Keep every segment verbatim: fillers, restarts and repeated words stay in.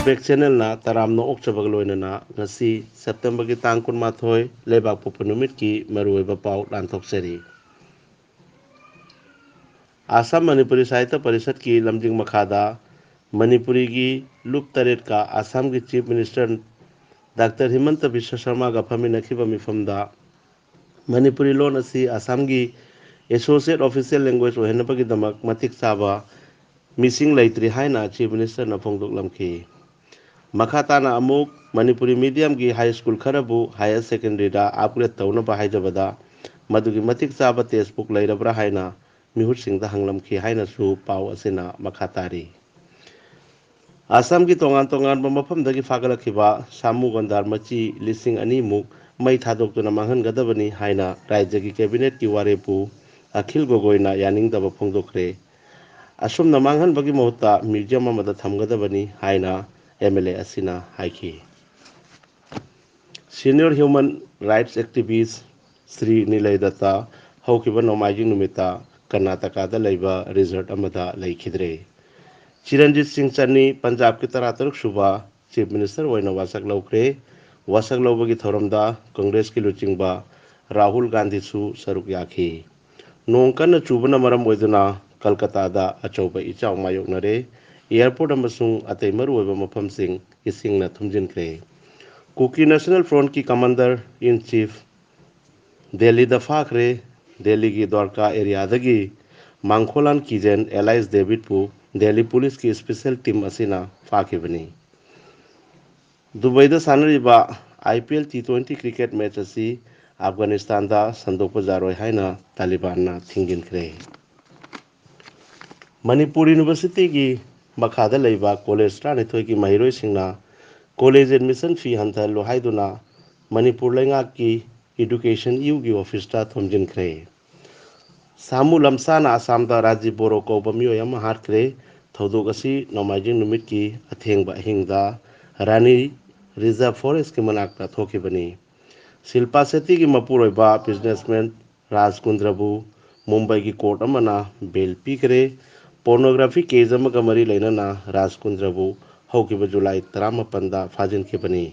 Bag ꯆꯦꯅꯦꯜꯅ ꯇꯔꯥꯝꯅ ꯑꯣꯛꯆꯕꯒ ꯂꯣꯏꯅꯅ ꯉꯁꯤ ꯁꯦꯞꯇꯦꯝꯕꯔꯒꯤ ꯇꯥꯡ ꯀꯨꯟꯃꯥꯊꯣꯏ ꯂꯩꯕꯥꯛꯄꯣꯛꯄ ꯅꯨꯃꯤꯠꯀꯤ ꯃꯔꯨꯑꯣꯏꯕ ꯄꯥꯎ ꯂꯥꯟꯊꯣꯛꯆꯔꯤ꯫ ꯑꯥꯁꯥꯝ ꯃꯅꯤꯄꯨꯔꯤ ꯁꯥꯍꯤꯇ꯭ꯌ ꯄꯔꯤꯁꯠꯀꯤ ꯂꯝꯖꯤꯡ ꯃꯈꯥꯗ ꯃꯅꯤꯄꯨꯔꯤꯒꯤ ꯂꯨꯞ ꯇꯔꯦꯠꯀ ꯑꯥꯁꯥꯝꯒꯤ chief minister doctor ꯍꯤꯃꯟꯇ Visva ꯁꯔꯃꯥꯒ ꯐꯝꯃꯤꯟꯅꯈꯤꯕ ꯃꯤꯐꯝꯗ Manipuri ꯂꯣꯟ ꯑꯁꯤ ꯑꯥꯁꯥꯝꯒꯤ ꯑꯦꯁꯣꯁꯤꯌꯦꯠ ꯑꯣꯐꯤꯁꯤꯌꯦꯜ ꯂꯦꯡꯒ꯭ꯋꯦꯖ ꯑꯣꯏꯍꯟꯅꯕꯒꯤꯗꯃꯛ ꯃꯇꯤꯛ ꯆꯥꯕ ꯃꯤꯁꯤꯡ ꯂꯩꯇ꯭ꯔꯤ ꯍꯥꯏꯅ ꯆꯤꯐ ꯃꯤꯅꯤꯁꯇꯔꯅ ꯐꯣꯡꯗꯣꯛꯂꯝꯈꯤ꯫ ꯃꯈꯥ ꯇꯥꯅ ꯑꯃꯨꯛ ꯃꯅꯤꯄꯨꯔꯤ ꯃꯤꯗꯤꯌꯝꯒꯤ ꯍꯥꯏ ꯁ꯭ꯀꯨꯜ ꯈꯔꯕꯨ ꯍꯥꯌꯔ ꯁꯦꯀꯦꯟꯗꯔꯤꯗ ꯑꯞꯒ꯭ꯔꯦꯗ ꯇꯧꯅꯕ ꯍꯥꯏꯖꯕꯗ ꯃꯗꯨꯒꯤ ꯃꯇꯤꯛ ꯆꯥꯕ ꯇꯦꯛꯁꯕꯨꯛ ꯂꯩꯔꯕ꯭ꯔꯥ ꯍꯥꯏꯅ ꯃꯤꯍꯨꯠꯁꯤꯡꯗ ꯍꯪꯂꯝꯈꯤ ꯍꯥꯏꯅꯁꯨ ꯄꯥꯎ ꯑꯁꯤꯅ ꯃꯈꯥ ꯇꯥꯔꯤ꯫ ꯑꯥꯁꯥꯝꯒꯤ ꯇꯣꯉꯥꯟ ꯇꯣꯉꯥꯟꯕ ꯃꯐꯝꯗꯒꯤ ꯐꯥꯒꯠꯂꯛꯈꯤꯕ ꯁꯥꯃꯨ ꯒꯟꯗꯥꯔ ꯃꯆꯤ ꯂꯤꯁꯤꯡ ꯑꯅꯤꯃꯨꯛ ꯃꯩ ꯊꯥꯗꯣꯛꯇꯨꯅ ꯃꯥꯡꯍꯟꯒꯗꯕꯅꯤ ꯍꯥꯏꯅ ꯔꯥꯖ꯭ꯌꯒꯤ ꯀꯦꯕꯤꯅꯦꯠꯀꯤ ꯋꯥꯔꯦꯞꯄꯨ ꯑꯈꯤꯜ ꯒꯣꯒꯣꯏꯅ ꯌꯥꯅꯤꯡꯗꯕ ꯐꯣꯡꯗꯣꯛꯈ꯭ꯔꯦ꯫ ꯑꯁꯨꯝꯅ ꯃꯥꯡꯍꯟꯕꯒꯤ ꯃꯍꯨꯠꯇ ꯃ꯭ꯌꯨꯖꯤꯌꯝ ꯑꯃꯗ ꯊꯝꯒꯗꯕꯅꯤ ꯍꯥꯏꯅ ꯑꯦꯝ ꯑꯦꯜ ꯑꯦ ꯑꯁꯤꯅ ꯍꯥꯏꯈꯤ꯫ Senior human rights activist Shri ꯅꯤꯂꯌ ꯗꯠꯇ ꯍꯧꯈꯤꯕ ꯅꯣꯡꯃꯥꯏꯖꯤꯡ ꯅꯨꯃꯤꯠꯇ ꯀꯔꯅꯥꯇꯀꯥꯗ ꯂꯩꯕ ꯔꯤꯖꯣꯔꯠ ꯑꯃꯗ ꯂꯩꯈꯤꯗ꯭ꯔꯦ꯫ ꯆꯤꯔꯟꯖꯤꯠ ꯁꯤꯡ ꯆꯟꯅꯤ ꯄꯟꯖꯥꯕꯀꯤ ꯇꯔꯥꯇꯔꯨꯛ ꯁꯨꯕ ꯆꯤꯐ ꯃꯤꯅꯤꯁꯇꯔ ꯑꯣꯏꯅ ꯋꯥꯁꯛ ꯂꯧꯈ꯭ꯔꯦ꯫ ꯋꯥꯁꯛ ꯂꯧꯕꯒꯤ ꯊꯧꯔꯝꯗ ꯀꯪꯒ꯭ꯔꯦꯁꯀꯤ ꯂꯨꯆꯤꯡꯕ ꯔꯥꯍꯨꯜ ꯒꯥꯟꯙꯤꯁꯨ ꯁꯔꯨꯛ ꯌꯥꯈꯤ꯫ ꯅꯣꯡ ꯀꯟꯅ ꯆꯨꯕꯅ ꯃꯔꯝ ꯑꯣꯏꯗꯨꯅ ꯀꯜꯀꯇꯥꯗ ꯑꯆꯧꯕ ꯏꯆꯥꯎ ꯃꯥꯌꯣꯛꯅꯔꯦ꯫ ꯑꯦꯌꯔꯄꯣꯔꯠ ꯑꯃꯁꯨꯡ ꯑꯇꯩ ꯃꯔꯨꯑꯣꯏꯕ ꯃꯐꯝꯁꯤꯡ ꯏꯁꯤꯡꯅ ꯊꯨꯝꯖꯤꯟꯈ꯭ꯔꯦ꯫ ꯀꯨꯀꯤ ꯅꯦꯁꯅꯦꯜ ꯐ꯭ꯔꯣꯟꯠꯀꯤ ꯀꯃꯥꯟꯗꯔ ꯏꯟ ꯆꯤꯐ ꯗꯦꯜꯂꯤꯗ ꯐꯥꯈ꯭ꯔꯦ꯫ ꯗꯦꯜꯂꯤꯒꯤ ꯗ꯭ꯋꯥꯔꯀꯥ ꯑꯦꯔꯤꯌꯥꯗꯒꯤ ꯃꯥꯡꯈꯣꯂꯥꯟ ꯀꯤꯖꯦꯟ ꯑꯦꯂꯥꯏꯁ ꯗꯦꯕꯤꯠꯄꯨ ꯗꯦꯜꯂꯤ ꯄꯨꯂꯤꯁꯀꯤ ꯁ꯭ꯄꯦꯁꯦꯜ ꯇꯤꯝ ꯑꯁꯤꯅ ꯐꯥꯈꯤꯕꯅꯤ꯫ ꯗꯨꯕꯩꯗ ꯁꯥꯟꯅꯔꯤꯕ I P L T twenty cricket match ꯑꯁꯤ ꯑꯐꯒꯥꯅꯤꯁꯇꯥꯟꯗ ꯁꯟꯗꯣꯛꯄ ꯌꯥꯔꯣꯏ ꯍꯥꯏꯅ ꯇꯥꯂꯤꯕꯥꯟꯅ ꯊꯤꯡꯖꯤꯟꯈ꯭ꯔꯦ꯫ ꯃꯅꯤꯄꯨꯔ ꯌꯨꯅꯤꯚꯔꯁꯤꯇꯤꯒꯤ ꯃꯈꯥꯗ ꯂꯩꯕ ꯀꯣꯂꯦꯖ ꯇꯔꯥꯅꯤꯊꯣꯏꯒꯤ ꯃꯍꯩꯔꯣꯏꯁꯤꯡꯅ ꯀꯣꯂꯦꯖ ꯑꯦꯗꯃꯤꯁꯟ ꯐꯤ ꯍꯟꯊꯍꯜꯂꯨ ꯍꯥꯏꯗꯨꯅ ꯃꯅꯤꯄꯨꯔ ꯂꯩꯉꯥꯛꯀꯤ ꯏꯗꯨꯀꯦꯁꯟ ꯌꯨꯒꯤ ꯑꯣꯐꯤꯁꯇ ꯊꯣꯝꯖꯤꯟꯈ꯭ꯔꯦ꯫ ꯁꯥꯃꯨ ꯂꯝꯁꯥꯅ ꯑꯁꯥꯝꯗ ꯔꯥꯖꯤꯕ ꯕꯣꯔꯣ ꯀꯧꯕ ꯃꯤꯑꯣꯏ ꯑꯃ ꯍꯥꯠꯈ꯭ꯔꯦ꯫ ꯊꯧꯗꯣꯛ ꯑꯁꯤ ꯅꯣꯡꯃꯥꯏꯖꯤꯡ ꯅꯨꯃꯤꯠꯀꯤ ꯑꯊꯦꯡꯕ ꯑꯍꯤꯡꯗ ꯔꯥꯅꯤ ꯔꯤꯖꯔꯚ ꯐꯣꯔꯦꯁꯀꯤ ꯃꯅꯥꯛꯇ ꯊꯣꯛꯈꯤꯕꯅꯤ꯫ ꯁꯤꯜꯄꯥ ꯁꯦꯇꯤꯒꯤ ꯃꯄꯨꯔꯣꯏꯕ ꯕꯤꯖꯤꯅꯦꯁꯃꯦꯟ ꯔꯥꯖ ꯀꯨꯟꯗ꯭ꯔꯕꯨ ꯃꯨꯝꯕꯥꯏꯒꯤ ꯀꯣꯔꯠ ꯑꯃꯅ ꯕꯦꯜ ꯄꯤꯈ꯭ꯔꯦ꯫ ꯄꯣꯔꯅꯣꯒ꯭ꯔꯥꯐꯤ ꯀꯦꯁ ꯑꯃꯒ ꯃꯔꯤ ꯂꯩꯅꯅ ꯔꯥꯖ ꯀꯨꯟꯗ꯭ꯔꯕꯨ ꯍꯧꯈꯤꯕ ꯖꯨꯂꯥꯏ ꯇꯔꯥꯃꯥꯄꯟꯗ ꯐꯥꯖꯤꯟꯈꯤꯕꯅꯤ꯫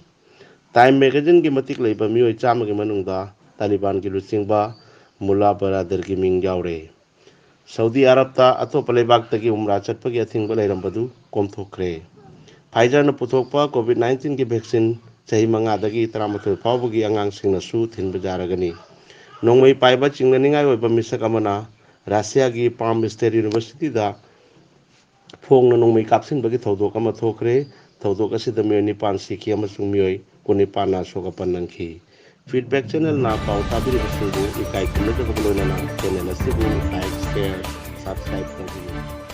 ꯇꯥꯏꯝ ꯃꯦꯒꯥꯖꯤꯟꯒꯤ ꯃꯇꯤꯛ ꯂꯩꯕ ꯃꯤꯑꯣꯏ ꯆꯥꯝꯃꯒꯤ ꯃꯅꯨꯡꯗ ꯇꯥꯂꯤꯕꯥꯟꯒꯤ ꯂꯨꯆꯤꯡꯕ ꯃꯨꯂꯥ ꯕꯔꯥꯗꯔꯒꯤ ꯃꯤꯡ ꯌꯥꯎꯔꯦ꯫ ꯁꯥꯎꯗꯤ ꯑꯔꯕꯇ ꯑꯇꯣꯞꯄ ꯂꯩꯕꯥꯛꯇꯒꯤ ꯎꯝꯔꯥ ꯆꯠꯄꯒꯤ ꯑꯊꯤꯡꯕ ꯂꯩꯔꯝꯕꯗꯨ ꯀꯣꯝꯊꯣꯛꯈ꯭ꯔꯦ꯫ ꯐꯥꯏꯖꯔꯅ ꯄꯨꯊꯣꯛꯄ ꯀꯣꯚꯤꯗ ꯅꯥꯏꯟꯇꯤꯟꯒꯤ ꯚꯦꯛꯁꯤꯟ ꯆꯍꯤ ꯃꯉꯥꯗꯒꯤ ꯇꯔꯥꯃꯥꯊꯣꯏ ꯐꯥꯎꯕꯒꯤ ꯑꯉꯥꯡꯁꯤꯡꯅꯁꯨ ꯊꯤꯟꯕ ꯌꯥꯔꯒꯅꯤ꯫ ꯅꯣꯡꯃꯩ ꯄꯥꯏꯕ ꯆꯤꯡꯅꯅꯤꯡꯉꯥꯏ ꯑꯣꯏꯕ ꯃꯤꯁꯛ ꯑꯃꯅ ꯔꯁꯤꯌꯥꯒꯤ ꯄꯥꯝ ꯁ꯭ꯇꯦꯠ ꯌꯨꯅꯤꯚꯔꯁꯤꯇꯤꯗ ꯐꯣꯡꯅ ꯅꯣꯡꯃꯩ ꯀꯥꯞꯁꯤꯟꯕꯒꯤ ꯊꯧꯗꯣꯛ ꯑꯃ ꯊꯣꯛꯈ꯭ꯔꯦ꯫ ꯊꯧꯗꯣꯛ ꯑꯁꯤꯗ ꯃꯤꯑꯣꯏ ꯅꯤꯄꯥꯟ ꯁꯤꯈꯤ ꯑꯃꯁꯨꯡ ꯃꯤꯑꯣꯏ ꯀꯨꯟꯅꯤꯄꯥꯟꯅ ꯑꯁꯣꯛ ꯑꯄꯟ ꯅꯪꯈꯤ꯫ ꯐꯤꯗꯕꯦꯛ ꯆꯦꯅꯦꯜꯅ ꯄꯥꯎ ꯇꯥꯕꯤꯔꯤꯕꯁꯤꯡꯕꯨ ꯏꯀꯥꯏ ꯈꯨꯝꯅꯖꯕꯒ ꯂꯣꯏꯅꯅ ꯆꯦꯅꯦꯜ ꯑꯁꯤꯕꯨ ꯂꯥꯏꯛ, ꯁꯦꯌꯔ, ꯁꯕꯁꯀ꯭ꯔꯥꯏꯕ ꯇꯧꯕꯤꯌꯨ꯫